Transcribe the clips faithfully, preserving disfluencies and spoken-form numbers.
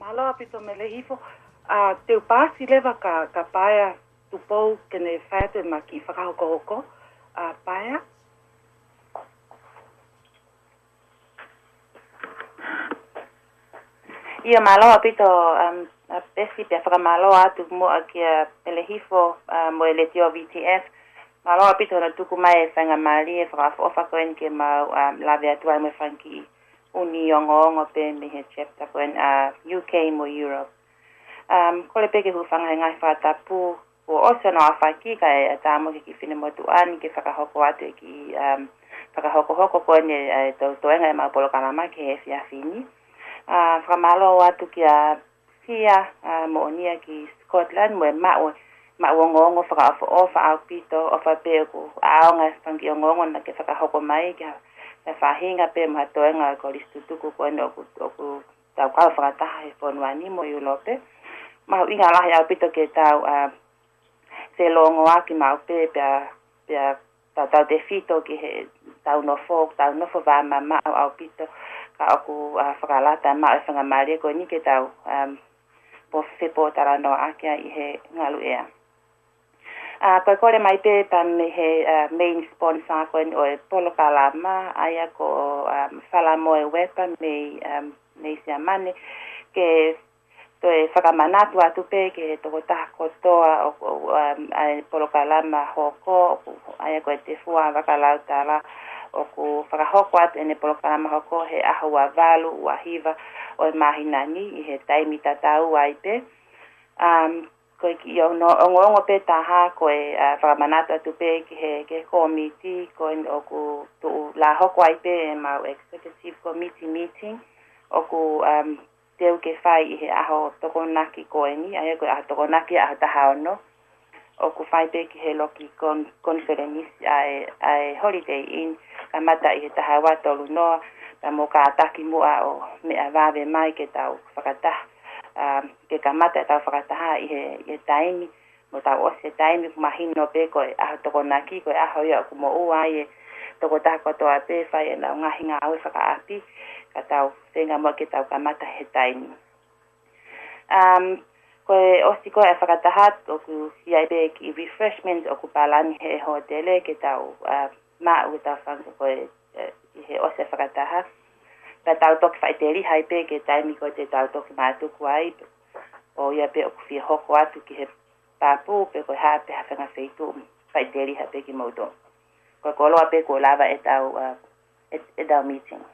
Mālō ʻaupito Mele Hifo. ʻA, te u paasi leva kia, kia Paea Tupou ke ne fai atu ʻema kiʻi fakahokohoko. ʻA, Paea. ʻIo, mālō ʻaupito, um, ʻa Pesi, pea fakamālō atu muʻa kia Mele Hifo, uh, mo e Letiō V T F. Mālō ʻaupito hono tuku mai e faingamālie fakaʻofoʻofa ko eni ke mau, um, lave atu ai mo e fanga kiʻi ʻū ongoongo pē mei he chapter ko eni ʻa U K mo Europe. Um, kole pē ke u hūfanga he ngaahi fakatapu kuo ʻosi hono ʻaofaki kae ʻatā mo e kiʻi finemotuʻa ni ke fakahoko atu e kiʻi, um, fakahokohoko ko eni e, e to-, toenga ʻemau polokalama ki he efiafi ni. Uh, fakamālō atu kia Fia, uh, Moʻonia ki Scotland mo e maʻu, maʻu ongoongo fakaʻofoʻofa ʻaupito, ʻofa pē ʻoku ʻaonga e fanga kiʻi ongoongo naʻa ke fakahoko mai ki ha, ki ha faʻahinga pē mo ha toenga ʻo e kolisi tutuku ko eni ʻoku, ʻoku tau kau fakataha he fonua ni mo ʻIulope. Mahuʻinga lahi ʻaupito ke tau, uh, felōngoaki maʻu pē pea, pea tau, tautefito ki heʻetau nofo, tau nofo vāmamaʻo ʻaupito ka ʻoku, uh, fakalata maʻu e faingamālie ko eni ke tau, um, pō-, fepōtalanoaʻaki ai ʻi he ngaluʻea. Uh, ko e kole mai pē pea mei he, uh, main sponsor ko eni ʻo e polokalama, ʻa ia ko, um, Falamoe Wepa mei, um, mei Siamane, ke toe fakamanatu atu pē ki he tokotaha kotoa ʻo, ʻo, um, ʻa e polokalama hoko, ʻoku, ʻa ia ko e Tefua Vakalautala, ʻoku fakahoko atu ʻene polokalama hoko he ʻaho ua valu, ua hiva ʻo e māhina ni ʻi he taimi tatau ai pē. Um, ko e kiʻi ono-, ongoongo pē taha ko e, uh, fakamanatu atu pē ki he, ki he kōmiti, ko eni ʻoku tuʻu lā hoko ai pē ʻemau executive committee meeting, ʻoku, um, teu ke fai ʻi he ʻaho Tokonaki ko eni, ʻa ia ko e ʻaho Tokonaki ʻaho taha ono. ʻOku fai pē ki he loki kon-, konifelenisi ʻa e, ʻa e Holiday Inn, kamata ʻi he taha ua tolu noa, pea mo kātaki muʻa ʻo meʻa vave mai ke tau fakataha, um, ke kamata ʻetau fakataha ʻi he, ʻi he taimi, mo tau ʻosi e taimi, ʻoku mahino pē ko e ʻaho Tokonaki, ko e ʻaho ia ʻoku moʻua ai e tokotaha kotoa pē fai ʻenau ngaahi ngāue fakaʻapi, ka tau feinga muʻa ke tau kamata he taimi. Um, ko e ʻosi ko ē e fakataha ʻoku ʻi ai pē kiʻi refreshment ʻoku palani he hōtele ke tau, uh, maʻu ʻetau fanga ko e, uh, ʻi he ʻosi e fakataha. Pea tau toki faʻiteliha ai pē ki he taimi ko ē te tau toki mātuku ai, ʻo ia pē ʻoku fie hoko atu ki he pāpū pe ko e hā pē ha fanga feituʻu faʻiteliha pē kimoutolu. Ko e koloa pē kuo lava ʻetau, uh, ʻe-, ʻetau meeting.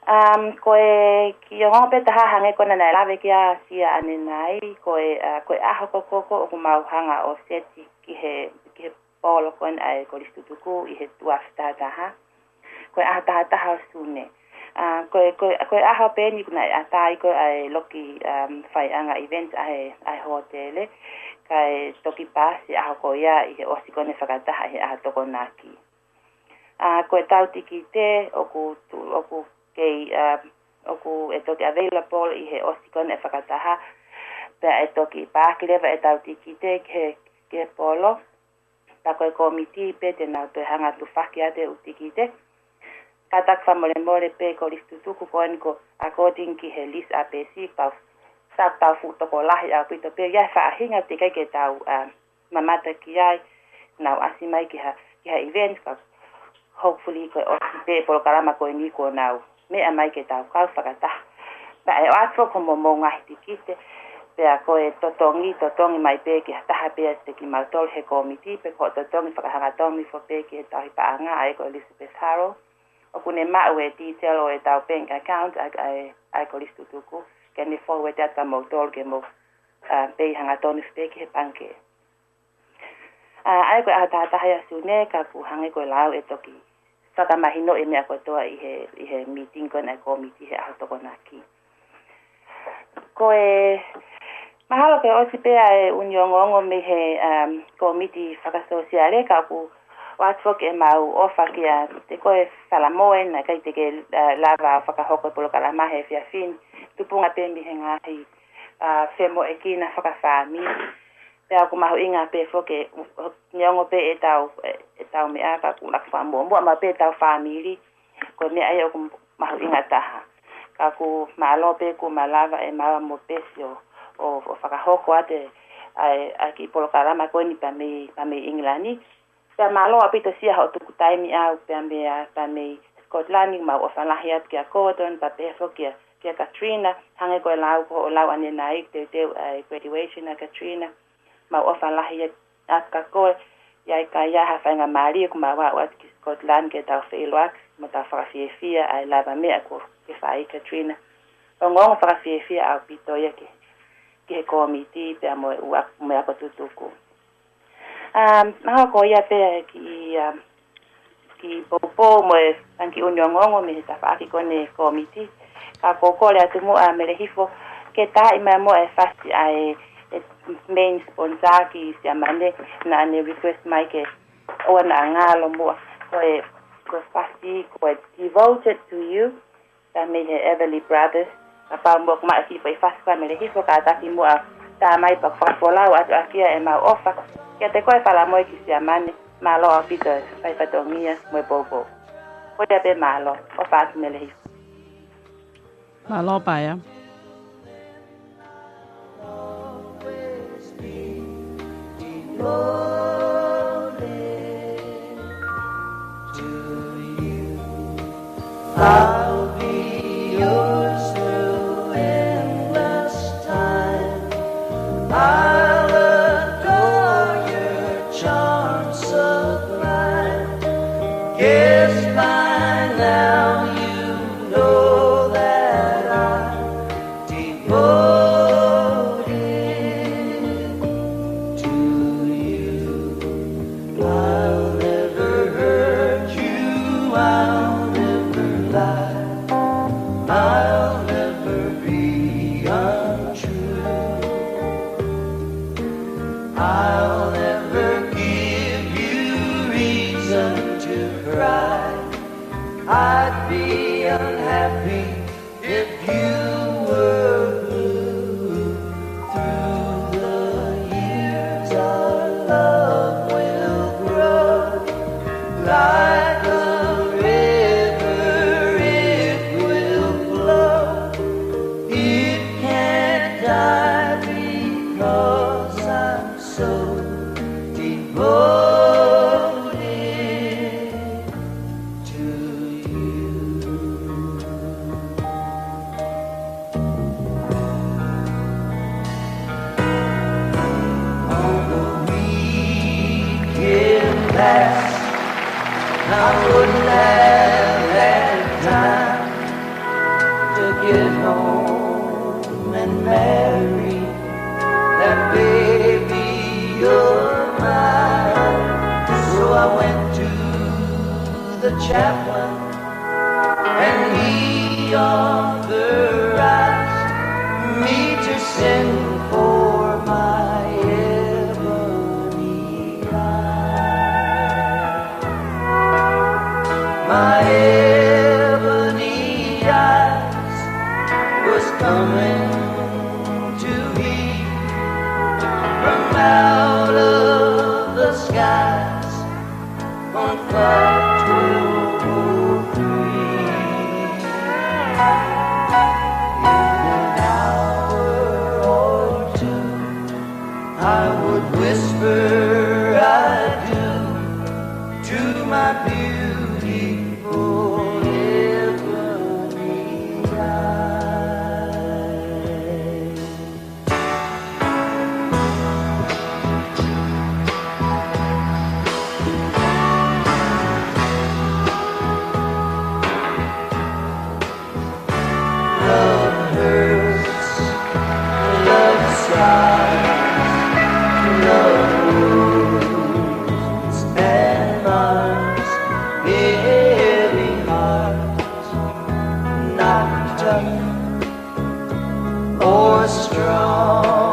Um, ko e kiʻi ongoongo pē taha hangē ko ena naʻe lave ki ai ʻa Sia ʻanenai, ko e, uh, ko e ʻaho ko ē ko ē ʻoku mau hanga ʻo seti ki he, ki he polo ko ena ʻa e kolisi tutuku ʻi he ua afe taha taha. Ko e ʻaho taha taha ʻo Sune. Uh, ko e, ko e, ko e ʻaho pē eni ʻoku naʻe ʻatā ai ko ē ʻa e loki, um, faiʻanga event ʻa e, ʻa e hōtele, kae toki paasi e ʻaho ko ia ʻi he ʻosi ko ena e fakataha ʻi he ʻaho Tokonaki. Uh, ko ʻetau tikite ʻoku tu-, ʻoku kei, uh, ʻoku ʻe toki available ʻi he ʻosi ko ena e fakataha, pea ʻe toki paaki leva ʻetau tikite ki he, ki he polo, pea ko e kōmiti pē te nau toe hanga ʻo tufaki atu e ʻū tikite. Kātaki fakamolemole pē kolisi tutuku ko eni ko according ki he list ʻa Pesi, pau, tau, tau fuʻu tokolahi ʻaupito pē, ʻi ai e faʻahinga teʻeki ai ke tau, uh, mamata ki ai, nau ʻasi mai ki ha, ki ha event, ka hopefully ko e ʻosi pē e polokalama ko eni kuo nau meʻa mai ke tau kau fakataha. Pea ʻe ʻoatu foki hoʻomou ngaahi tikite, pea ko e totongi, totongi mai pē ki ha taha pē ʻiate kimautolu he kōmiti, pe ko e totongi fakahangatonu hifo pē ki he tauhi paʻanga, ʻa ia ko Elizabeth Harrow. ʻOku ne maʻu e detail ʻo ʻetau bank account ʻa e, ʻa e, ʻa e kolisi tutuku, ke ne forward atu kia moutolu ke mou, uh, pay hangatonu hifo pē ki he pangikē. Uh, ʻa ia ko e ʻaho taha taha ia ʻo Sune, ka ʻoku hangē ko e lau ʻe toki fakamahinoʻi e meʻa kotoa ʻi he, ʻi he meeting ko ena ʻa e kōmiti he ʻaho Tokonaki. Ko e mahalo ko e ʻosi pē ʻa e ʻū ongoongo mei he, um, kōmiti fakasōsiale, ka ʻoku ʻoatu foki ʻemau ʻofa kiate koe Falamoe, naʻe ʻikai te ke, uh, lava ʻo fakahoko e polokalama he efiafi ni, tupunga pē mei he ngaahi, uh, femoʻuekina fakafāmili. Pea ʻoku mahuʻinga pē foki, neongo pē ʻetau, ʻetau meʻa ka ʻoku ʻuluaki fakamuʻomuʻa maʻu pē ʻetau fāmili, ko e meʻa ia ʻoku mahuʻinga taha. Ka ʻoku mālō pē kuo malava ʻe Maua mo Pesi ʻo, ʻo, ʻo fakahoko atu ʻa e, ʻa e kiʻi polokalama ko eni pea mei, pea mei ʻIngilani. Pea mālō ʻaupito Sia hoʻo tuku taimi ʻo aʻu pea mei, pea mei Scotland, mau ʻofa lahi atu kia Gordon, pea pehē foki kia, kia Katrina, hangē ko e lau ko hoʻo lau ʻanenai, teuteu ʻa e graduation ʻa Katrina. Mau ʻofa lahi atu kia koe, ʻi ai ka ʻi ai ha faingamālie kuo mau aʻu atu ki Scotland ke tau feʻiloaki, mo tau fakafiefia ʻa e lavameʻa kuo ke fai Katrina. Ongoongo fakafiefia ʻaupito ia ki, ki he kōmiti pea mo e ua, mo e ako tutuku. Um, mahalo ko ia pē ki, um, ki poupou mo e tanki uni ongoongo mei he tafaʻaki ko eni kōmiti. Ka ʻoku ou kole atu muʻa Mele Hifo, ke tā mai muʻa e fasi ʻa e, e main sponsor ki Siamane, naʻa ne request mai ke ʻoua naʻa ngalo muʻa. Ko e, ko e fasi, ko e Devoted to You, pea mei he Everly Brothers. Kapau muʻa ʻoku maʻu e kiʻi foʻi fasi ko ia Mele Hifo, kātaki muʻa tā mai pea fakafolau atu ʻaki ia ʻemau ʻofa kiate koe Falamoe ki Siamane. Mālō ʻaupito e fai fatongia mo e poupou. Ko ia pē mālō, ʻofa atu Mele Hifo. Mālō Paea. I'll be yours through endless time. I'll adore your charm sublime. Guess by now you know that I'm devoted to you. I'll never hurt you, I'll never lie, I'll never be untrue. I'll never give you reason to cry. I'd be unhappy if you were blue. Through the years our love will grow. Like a river it will flow. It can't die because I'm so devoted to you. On the weekend last, I wouldn't have had time to get home and marry that baby of mine. So I went to the chaplain, and he authorized me to send for my ebony bride. My ebony eyes was coming to me from out of the skies on flight twelve oh three. In an hour or two, I would whisper "I do" to my beautiful ebony bride. Love hurts, love scars, love wounds and mars every heart not tough or strong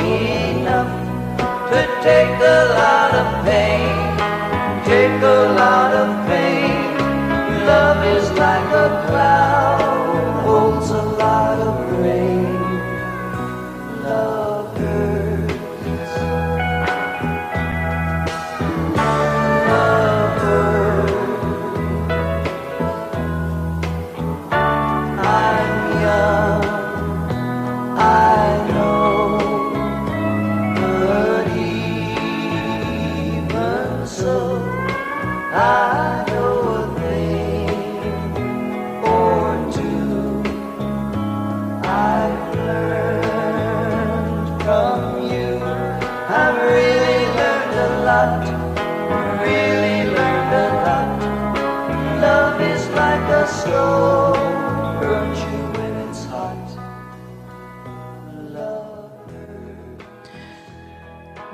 enough to take a lot of pain, take a lot of pain. Love is like a cloud, holds a lot of rain. Love hurts. Love hurts. I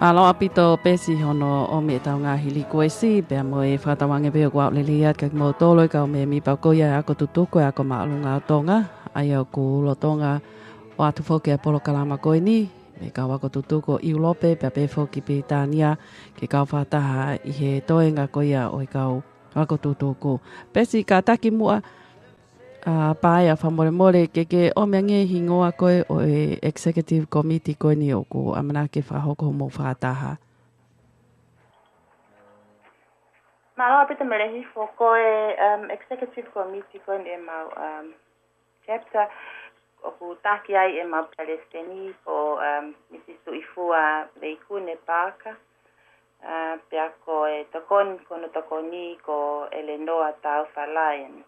Mālō ʻaupito Pesi hono ʻomi ʻetau ngaahi likuesi, pea mo e fakatauange pē ʻoku aʻu lelei atu kia kimoutolu e kau mēmipa ko ia e ako tutuku, e ako māʻolunga ʻo Tonga, ʻa ia ʻoku lolotonga ʻoatu foki e polokalama ko eni, mei he kau ako tutuku ʻo ʻIulope, pea pehē foki Pilitānia, ke kau fakataha ʻi he toenga ko ia ʻo e kau ako tutuku. Pesi, kātaki muʻa, ʻa, Paea, fakamolemole, ke ke ʻomi ange e hingoa ko ē ʻo e Executive Committee ko eni ʻoku ʻamanaki ke fakahoko hoʻomou fakataha. Mālō ʻaupito Mele Hifo, ko e, um, Executive Committee ko eni ʻemau, um, chapter, ʻoku taki ai ʻemau palesiteni ko, um, Mrs Tuʻifua Leikune Parker, uh, pea ko e tokoni, ko hono tokoni ko Eleanor Taufa Lyon.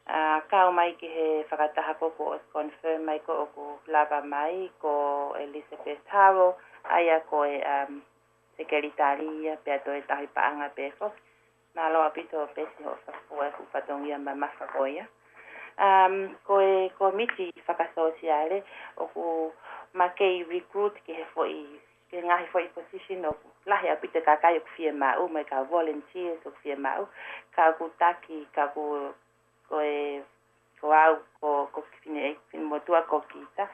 Uh, kau mai ki he fakataha ko ē kuo ʻosi confirm mai ko ē ʻoku lava mai ko Elizabeth Haro, ʻa ia ko e, um, sekelitali ia pea toe tauhi paʻanga pē foki. Mālō ʻaupito Pesi hoʻo fakafua e fuʻu fatongia mamafa ko ia. Um, ko e kōmiti fakasōsiale ʻoku ma kei recruit ki he foʻi, ki he ngaahi foʻi position ʻoku lahi ʻaupito e kakai ʻoku fiemaʻu, mo e kau volunteers ʻoku fiemaʻu. Ka ʻoku taki, ka ʻoku ko e, ko au, ko, ko Fine, Finemotuʻa ko kita,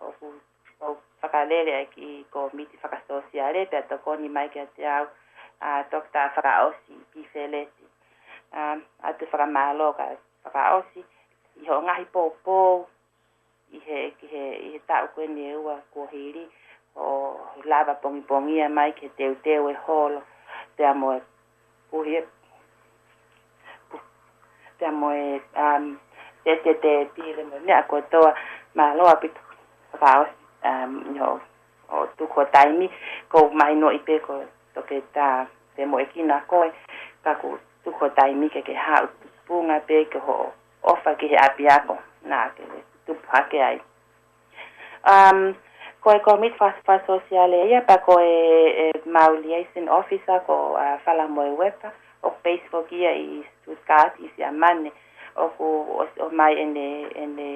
ʻoku, ʻoku fakalele ai ki he kōmiti fakasōsiale, pea tokoni mai kiate au, ʻa, Doctor Fakaʻosi Pifeleti. Um, ʻoatu e fakamālō kia Fakaʻosi, ʻi hoʻo ngaahi poupou, ʻi he, ki he, ʻi he taʻu ko eni ʻe ua kuo hili, ʻo lava pongipongia mai ki he teuteu e holo, pea mo e puhi e, pu-, pea mo e, um, te, te, te, pile mo e meʻa kotoa, mālō ʻaupito Fakaʻosi, um, ʻi hoʻo, hoʻo tuku ho taimi, ʻoku ou mahinoʻi pē ko Toketā Femoʻuekina koe, ka ʻoku tuku ho taimi ke ke haʻu tupunga pē ki hoʻo ʻofa ki he ʻapiako, naʻa ke tupu hake ai. Um, ko e kōmiti fa-, fakasōsiale ia pea ko e, e mau liaison officer ko, uh, Falamoe Wepa, ʻoku base foki ia ʻi Stuttgart ʻi Siamane, ʻoku ʻos-, ʻomai ʻene, ʻene,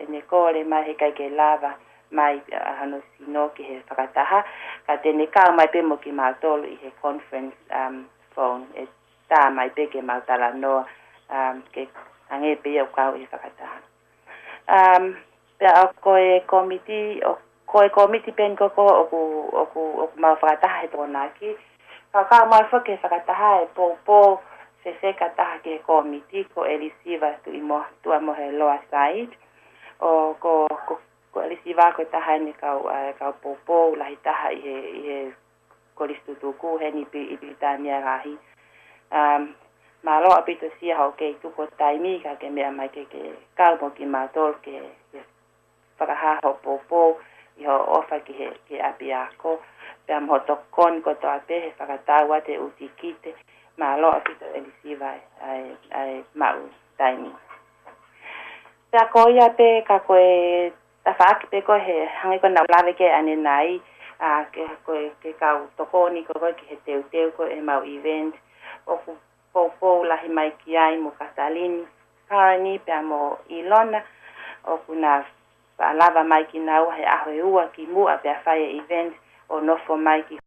ʻene kole mai he ʻikai ke lava mai, uh, hono sino ki he fakataha, ka te ne kau mai pē mo kimautolu ʻi he conference, um, phone, ʻe tā mai pē ke mau talanoa, um, ke hangē pē ia ʻoku kau ʻi he fakataha. Um, pea ʻa ko e kōmiti, ʻo, ko e kōmiti pē eni ko ē ʻoku, ʻoku, ʻoku mau fakataha he Tokonaki. Ka ʻoku kau mai foki he fakataha e poupou fefeka taha ki he kōmiti ko ʻElisiva Tuʻimohe, Tuʻamoheloa Said. ʻO ko, ko, ko ʻElisiva ko e taha eni e kau, ʻa e kau poupou lahi taha ʻi he, ʻi he Kolisi Tutuku heni pi-, ʻi Pilitānia Lahi. Um, mālō ʻaupito Sia hoʻo kei tuku ho taimi ka ke meʻa mai ke, ke kau mo kimautolu ke, ke fakahā hoʻo poupou ʻi hoʻo ʻofa ki he, ki he ʻapiako. Pea mo hoʻo tokoni kotoa pē he fakatau atu e utikite. Mālō ʻaupito ʻElisiva ʻa e, ʻa e maʻu taimi. Pea ko ia pē ka ko e tafaʻaki pē ko ē he hangē ko ʻeku lave ki ai ʻanenai, ʻa, ke, ko e, ke kau tokoni ko ē ki he teuteu ko ē ʻemau event. ʻOku poupou lahi mai ki ai mo Katalini, Karani, pea mo ʻIlona, ʻoku na faʻa lava mai kinaua he ʻaho ʻe ua kimuʻa pea fai e event ʻo nofo mai ki